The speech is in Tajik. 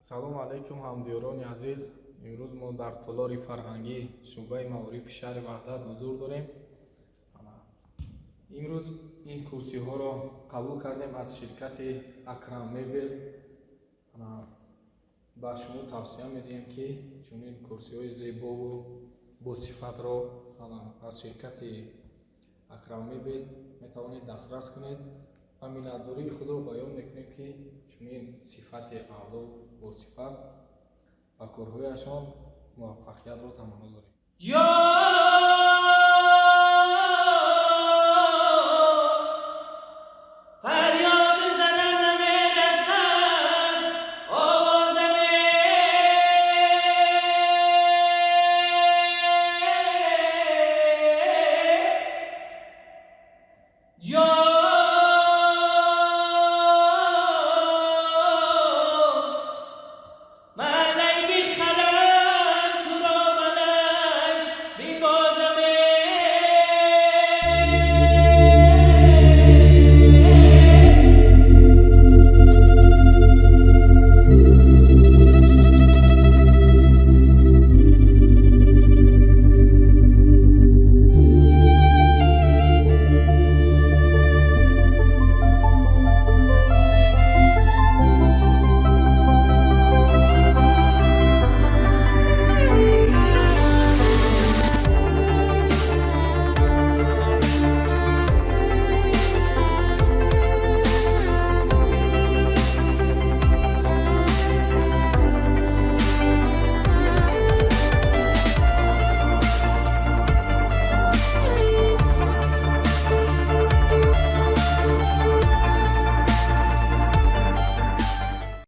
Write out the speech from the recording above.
Салому алайкум, ҳамдиёрони азиз! Имрӯз мо дар толори фарҳангӣ шӯъбаи маорифи шаҳри Ваҳдат ҳузур дорем. Имрӯз ин курсиҳоро қабул кардем аз ширкати Акрам Мебел. Ба шумо тавсия медиҳем, ки чунин курсиҳои зебову босифатро аз ширкати Акрам Мебел метавонед дастрас кунед ва миннатдории худро баён мекунем, ки чунин сифати аъло, босифат ба корҳояшон муваффақиятро таманно дорем. Ҷон.